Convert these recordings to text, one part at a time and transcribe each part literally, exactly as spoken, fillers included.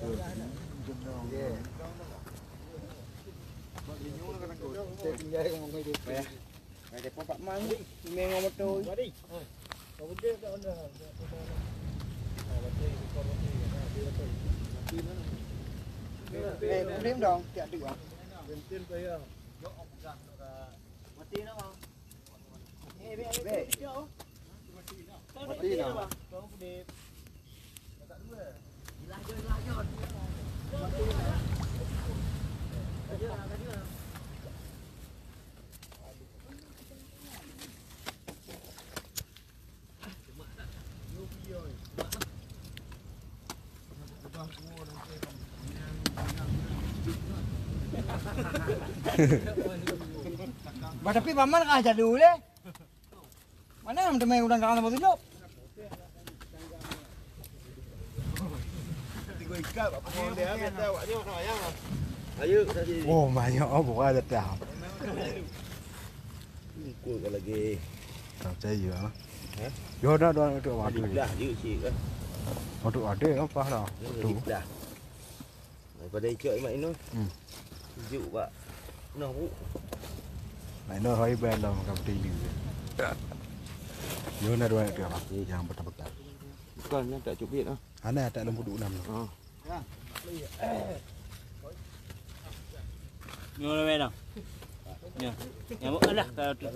Eh, udép dong, tiap dua. Mati nama? Bek. Mati nama? Bah, tapi paman ka jadu lé. Mana yang teumai udang kawan sama tunjuk? Oh, banyak, oh, bukan ada dah. Ikut lagi. Tak percaya lah. Hah? Yo, dah, dah, dah, dah. Belah je cik lah. Betul ada apa dah? Betul. Belah. Daripada ikut Mak Inul. Hmm. Juk bak noh bu. Mak Inul hoi bai lom ka beutili. Yo na dua tu apa? Yang betul-betul. Bukan, nyan tak cubit lah. Ana tak lom puduk enam. Ha. Nyoe lah. Ya. Ya, bukan lah kalau tu.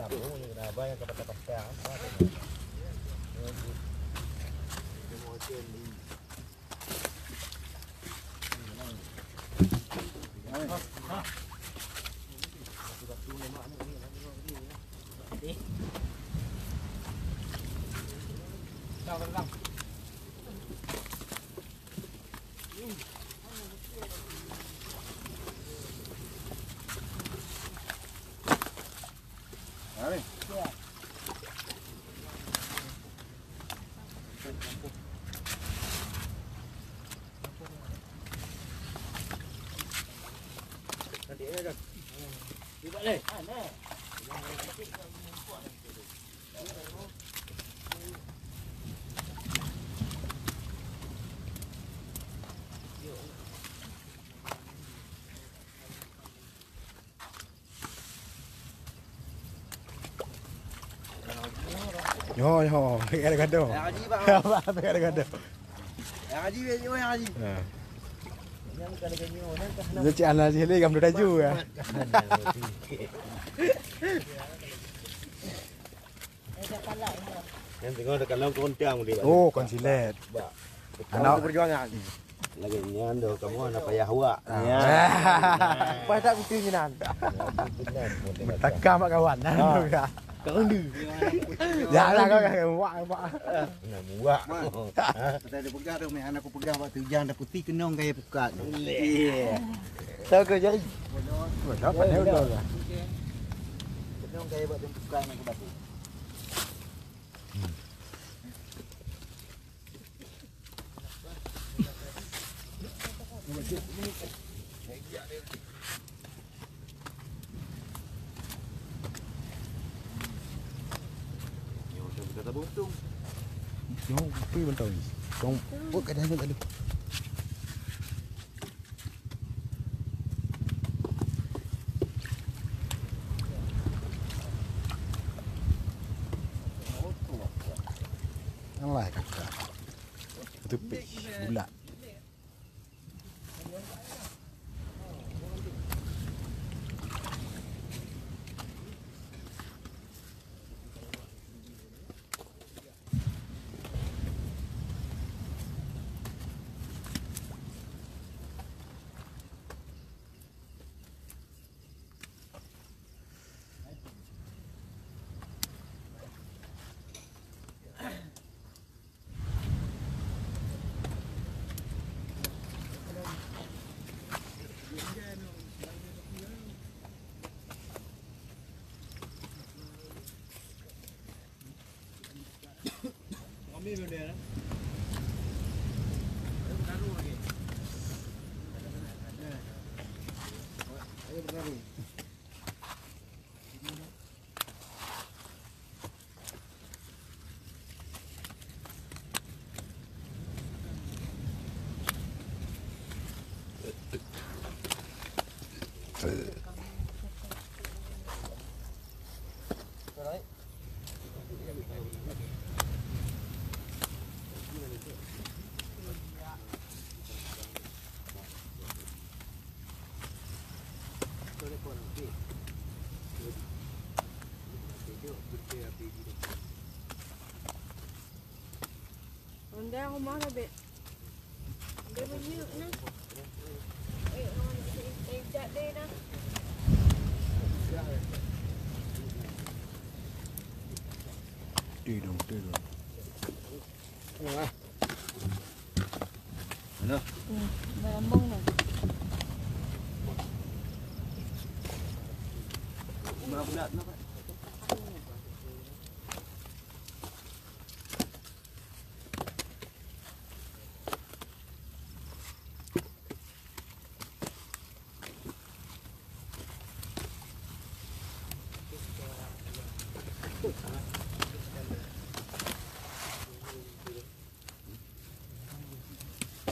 Nyoe, nyoe, pih ada gadoh. Ya, Haji, bang. Apa, pih ada gadoh. Ya, Haji, ya, ya, Haji. Ha. Yang bukan ada nyoe, yang kan. Dia cik Al Haji lagi, kamu dah ju, ya. Yang tengok dekat dalam kontang dia. Oh, konsilet. Bak. Anak perjuangan. Lagi nyan tu, kamu anak payah awak. Ah. Ya. Pas tak kutu nyan. Betakam mak kawan. Ah. Kau ni. Ya lah, kau kan buak, buak. Nak buak. Mak, ha? Kata dia pegang tu, meh, anak aku pegang waktu hujan dah putih kenong gaya pukat. Iya. Tahu ke jari? Dapat dia udah lah. Kenong gaya buat pukat nak batu. Jom, pergi bentang ni. Jom, buat kat dalam tadi. Alah, kakak. Tupik, bulat. Dah rumah dah, Beb. Dia menyuk nah. Eh, orang nak cari, cari cat dia dah. Tidur, tidur. Mana? Hmm, dah lambung dah. Mana pula tu, Pak?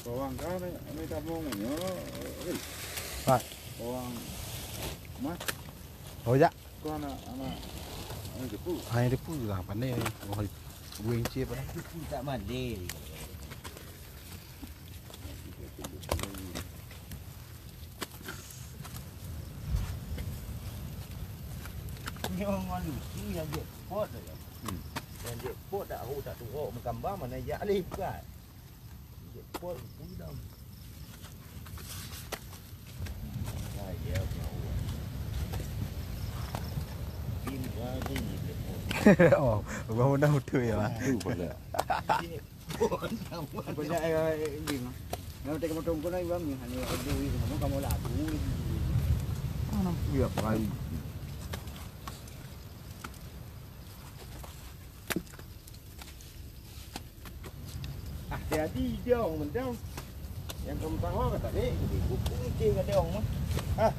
Bawang ka, ni, ni tabong nyoe, eh. Pat. Bawang mah. Oh, ya. Kau anak, anak, anak depu. Hai depu lah, pandai. Oh, weng cip lah. Depu tak mandi. Nyoe ngon lucu nyang jeuet pot saja. Hmm. Nyang jeuet pot dak ho dak tuho meugambar mana jak lé bukan. Jeuet pot lucu dong. Hai, ya, ya Allah. Bin baru ni jeuet pot. Oh, bangun dah betul ya, Bang? Tu pula. Banyak, eh, eh, Bim. Yang tengok motor kau naik, Bang, ni. Hanya ada duit, kamu, kamu lagu. Mana kuya pai? Ah, jadi dia orang mentang. Yang kamu tahu kata, "Eh, buku ni kata orang mah." Ah.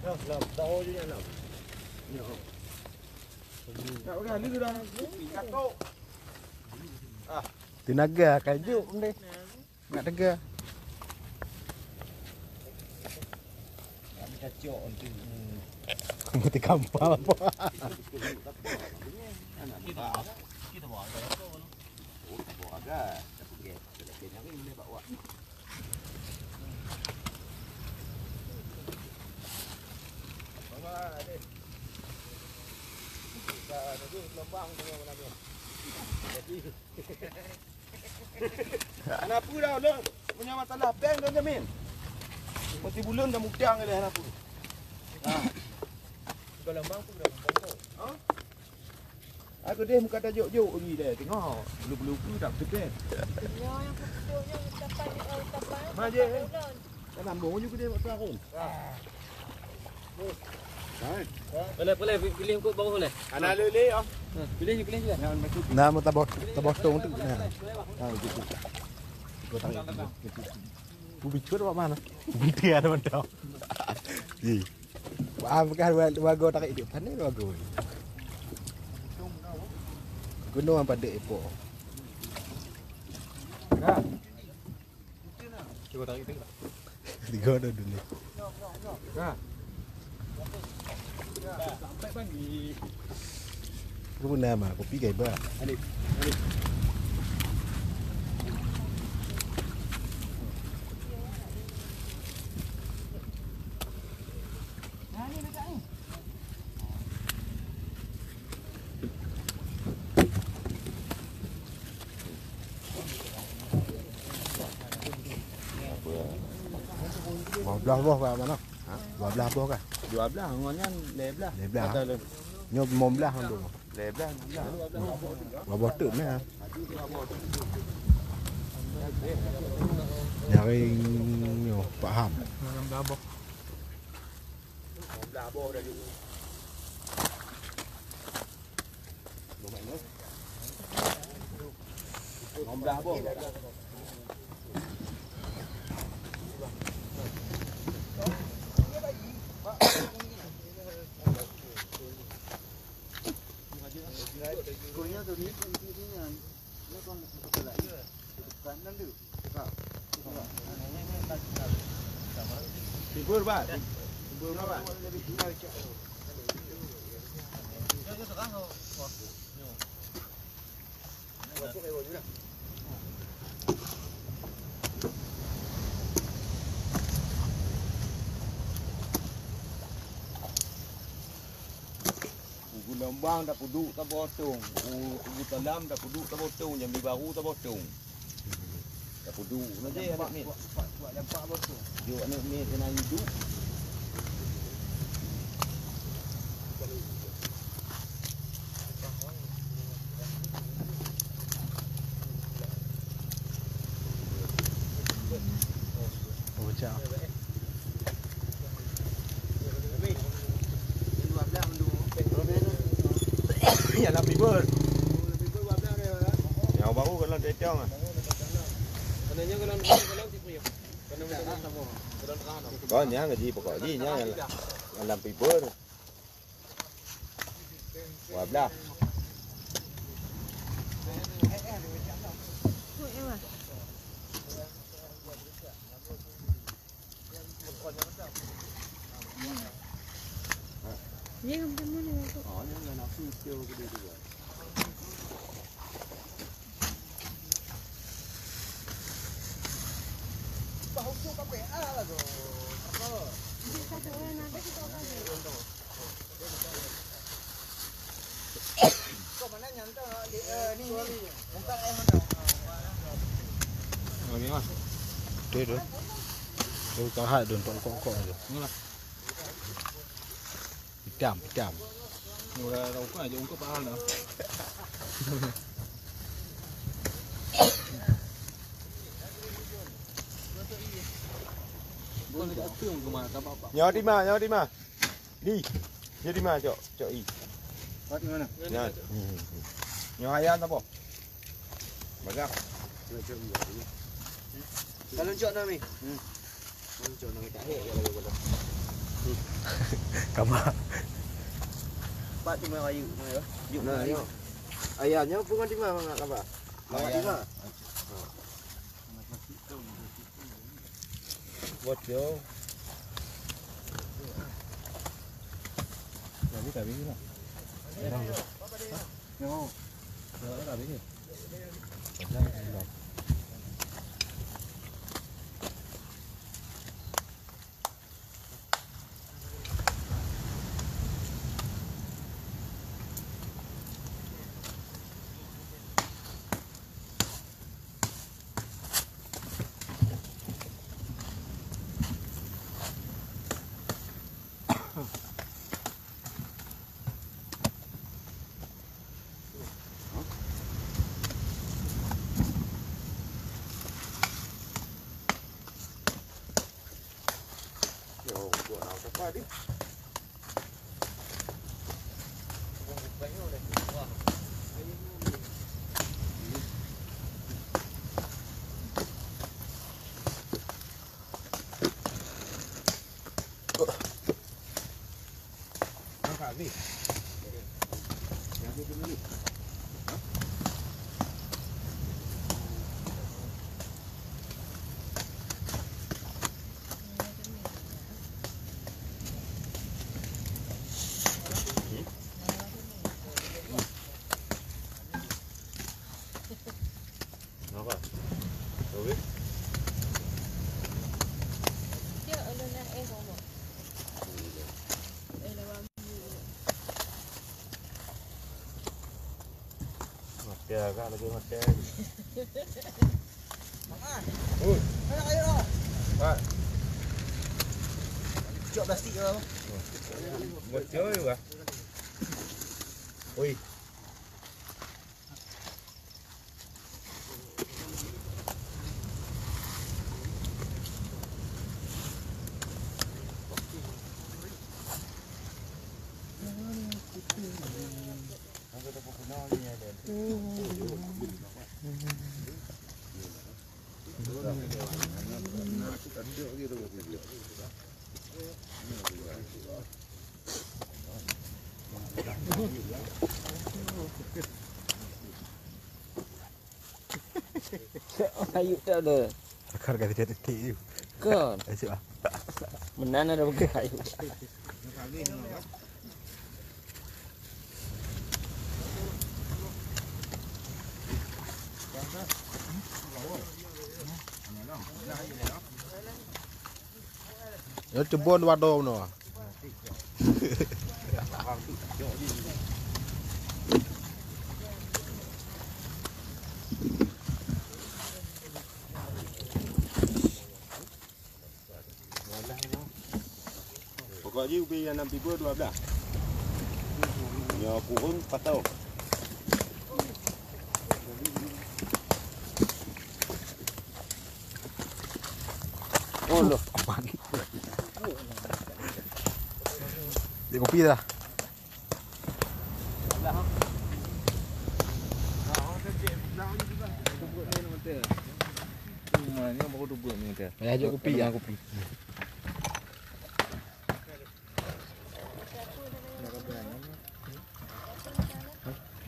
Dah, dah, tahu je nak. Ya. Tak boleh, ni dah. Jatuh. Ah. Tenaga kayu deh. Nak tega. Kamu ti kampal apa? Kita bawa. Kita bawa. Oh, bawa agak. Tapi dia, dia nyari boleh bawa. Bawa deh. Kita ada tu gelombang tu mana dia. Jadi Hana peue dah, lôn. Meunyoe masalah bank, lôn jamin. Meusti buleuen dan mutang lé hana peue. Ha. Kalau mampu dah mampu. Ha? Aku deh muka tajok-jok ni deh. Tengok. Bulu-bulu pun tak betul. Nyoe nyang peuduek nyoe ucapan, eh, ucapan. Ma je, eh. Kan ambong je gede waktu aku. Boleh, boleh, pi-, pilih kok bawah boleh. Ana lele ah. Ha, pilih je, pilih je. Nah, mau tabot, tabot tong tu. Nah. Ha, gitu. Gua tarik. Ku bicut awak mana? Binti ada mantap. Ji. Wah, bukan dua, dua go tarik dia. Pandai dua go. Gunung apa dek ipo? Nah. Cuba tarik, tarik. Tiga dah dulu. Nah. Sampai pagi. Lu nama kopi kai ba? Alif. Alif. Nah, ni dekat ni. Dua belas boh ka mana? Ha? Dua belas boh ka? Dua belas, ngon nyan lhèe belas. Lhèe belas. Kata lhèe. Nyoe lima belas ngon tu. Lhèe belas, lima belas. Dua boh tu meh. Jaring nyoe, Pak Ham. Lima belas boh. Lima belas boh dah jeuet. Lima belas boh. Tibur, Pak. Tibur, Pak. U Geulumbang takuduek tabotong, u, u Geutalam takuduek tabotong, Jambi Baru tabotong. Dah pudu, nak jok aneuk miet. Jok aneuk miet keunan iduek. Oh, pecah. Nyang lam bibeu. Nyang bau ka lam tetong ah. Kon nyang gaji pokok jih nyang, nyang lam bibeu. Dua belas. Lagi, Mas. Betul tu. Tu tak hai dun tong kongkong tu. Ni lah. Hitam, hitam. Mula rokok aja ungkup pahal dah. Nyawa di ma, nyawa di ma. Di. Jadi ma, cok, cok i. Pat di mana? Nyan. Nyoe ayam apa? Bagah. Kalau cok nami. Hmm. Kalau cok nami tak hek ya kalau. Kabar. Pat di mana ayu, mana ya? Yuk, nah, mana ayu? Ayam nyoe pun di mana, mana kabar? Mana di mana? Bocor. Jadi tak habis lah. Yo. Yo, tak habis ni. Kenapa? Sorry. Mati agak lagi mati. Ui. Mana kayu tu? Mat. Cok plastik tu. Mati oi bah. Ui. Ayuk tak ada. Akar kata dia detik tu. Kan? Asyik ah. Menan ada pegang ayuk. Nyoe cebon wadoe bunoe. Lagi ubé nyang nam tiba dua belas. Nyoe kureueng patong. Oh, loh. Apaan? Dia kopi dah. Payah jok kopi ya? Kopi.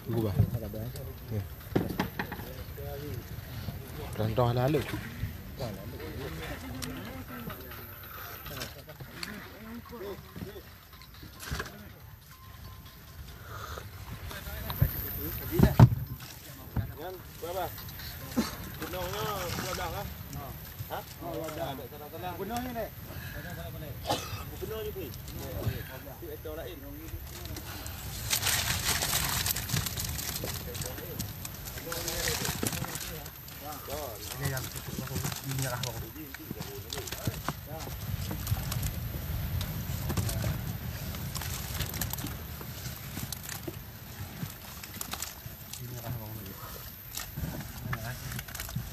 Tunggu bah. Ya. Tong-tong haleuk-haleuk. Nyan, berapa? Penuh nyoe dua belas lah. Ha? Oh, dua belas. Ada salah-salah. Penuh ni, Nek. Penuh ni, Pi. Tu ekor lain. Ini yang tutup lah, ini lah, Bang. Ini lah, Bang.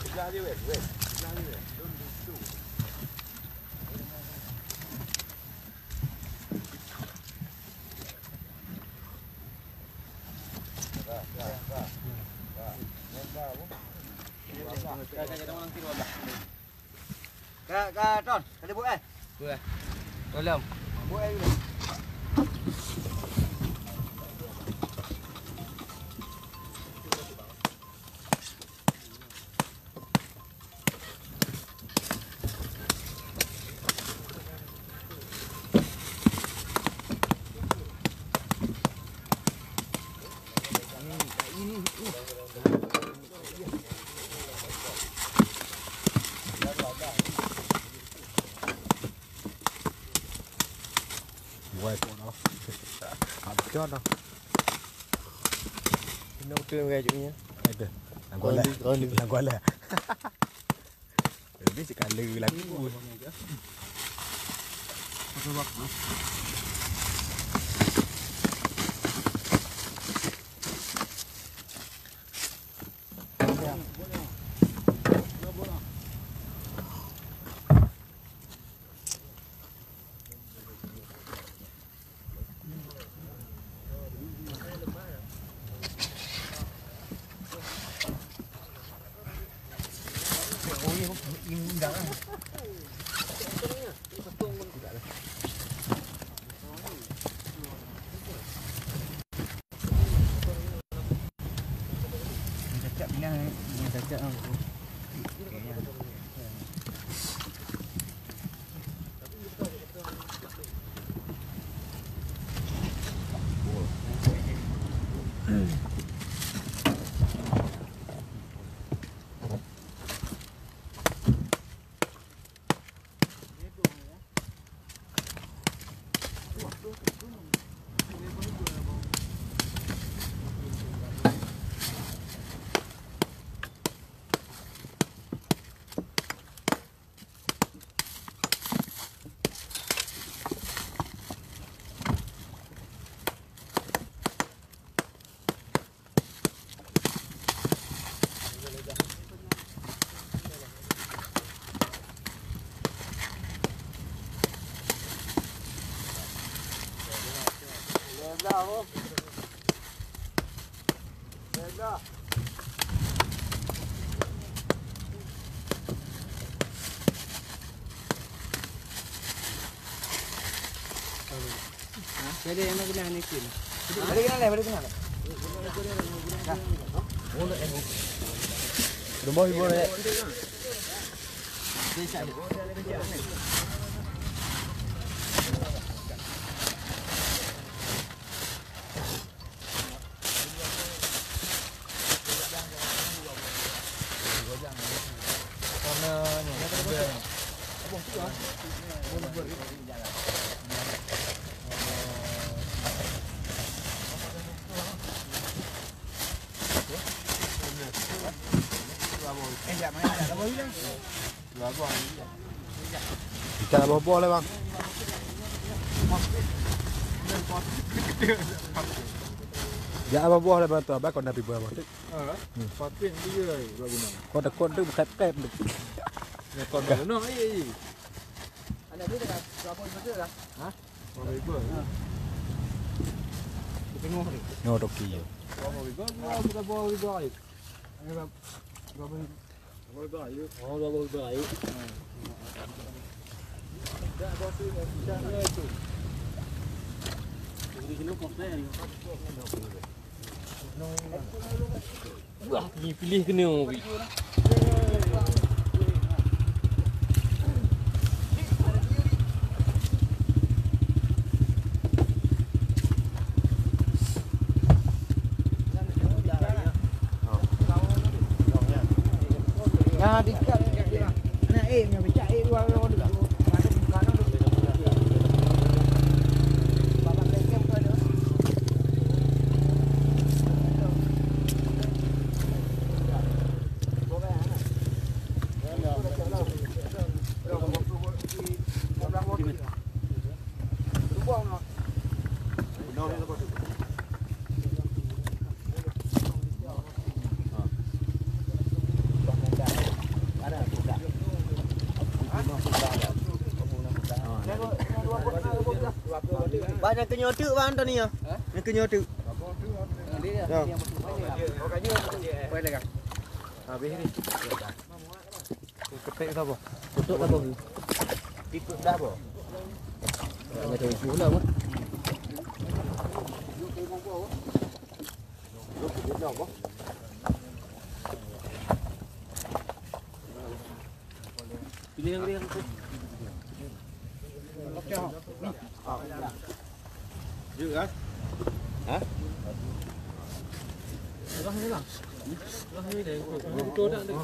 Sebelah dia, Wen. Wen. Sebelah dia, Wen. Don't do, do. Ka, ka, Ton, ka lheueh buet, eh? Buet. Tolong. Buet, eh, dulu. Buai kok dah. Habis dah. Kena betul dengan kat ni, ya. Ada. Lagu Kuala. Kuala. Lagu Kuala. Lebih sekali lagu. Cakap bilang, eh, cakap, ah. Jadi, yang mana ni, Kin? Balik kenal, balik kenal. Rumah ibu ni. Kita boh-boh lah, bang. Ya, apa buah lah bantu abang kau nabi buah bantu. Ha? Hmm. Patin dia, eh, lagu nama. Kau takut tu kep-kep tu. Ya, kau dah no, eh, eh. Anak dia dah berapa betul dah? Ha? Berapa ribu? Ha. Tengok ni. No, toki je. Berapa ribu? Berapa ribu? Berapa ribu? Berapa ribu? Wah, piléh keunoe. Bah, nyang keunyoe teuk, Bah Antoni, ya? Nyang keunyoe teuk. Ya. Boleh, Kang. Habis ni. Ketek dah, boh. Tutup dah, boh. Tutup dah, boh. Dah macam itu lah, boh. Pilih yang dia. Jeuet kan? Ha? Lah ni lah. Lah ni deh. Betul tak tu?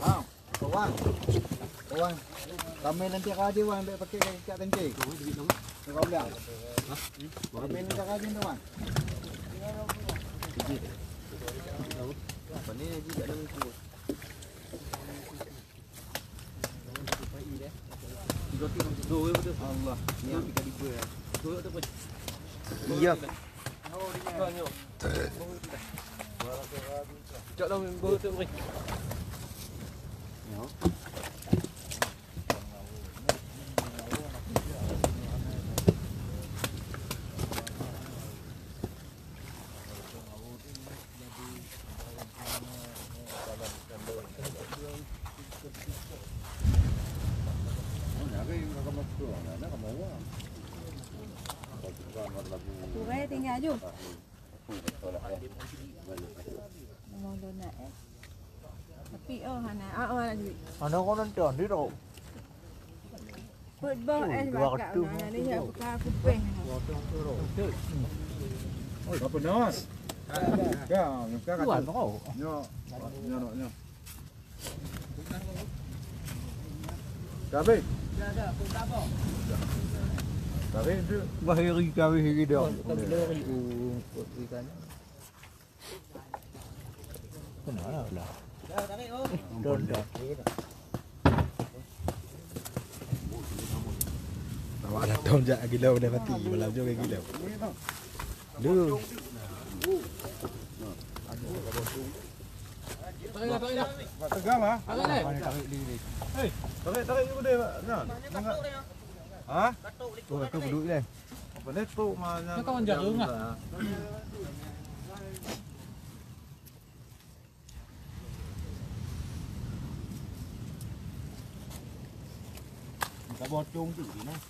Bang, Wan, Wan, ramé nanti ka hadir, Wan, bèk pakai kaki kat tengke. Kau bilang. Ramé nanti ka hadir tu, Wan. Apa ni, Haji, kat dalam tu? Allah, ni yang tiga ribu ya. Iya. Cok dong, beuh tu, beuh. Kurai tinggal ju. Mau donat, eh. Tapi, oh, hana. Ah, oh, lagi. Hana kau nonton, di tu. Peuet boh, eh, dua bakak ratus. Nah, ni ya, buka kuping. Apa nas? Ya, bukan. Nyo, nyo, nyo. Kabeh. Kabeh tu. Wah, iri kabeh iri dah. Kenapa lah? Dah, dah. Awak datang jak gila pada mati, malam jom gila. Lu. Tegang ah. Tarik, tarik dulu deh, Mak. Nah, tengah. Ha? Oh, tu duduk deh. Apa ni tu mana? Kau jangan. Bocong tu ni nah.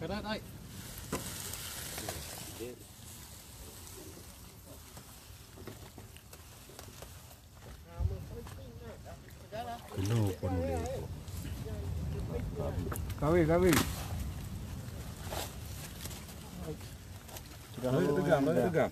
Karat ai. Keunoe kon ulèe. Kawé, kawé. Tegang, tegang.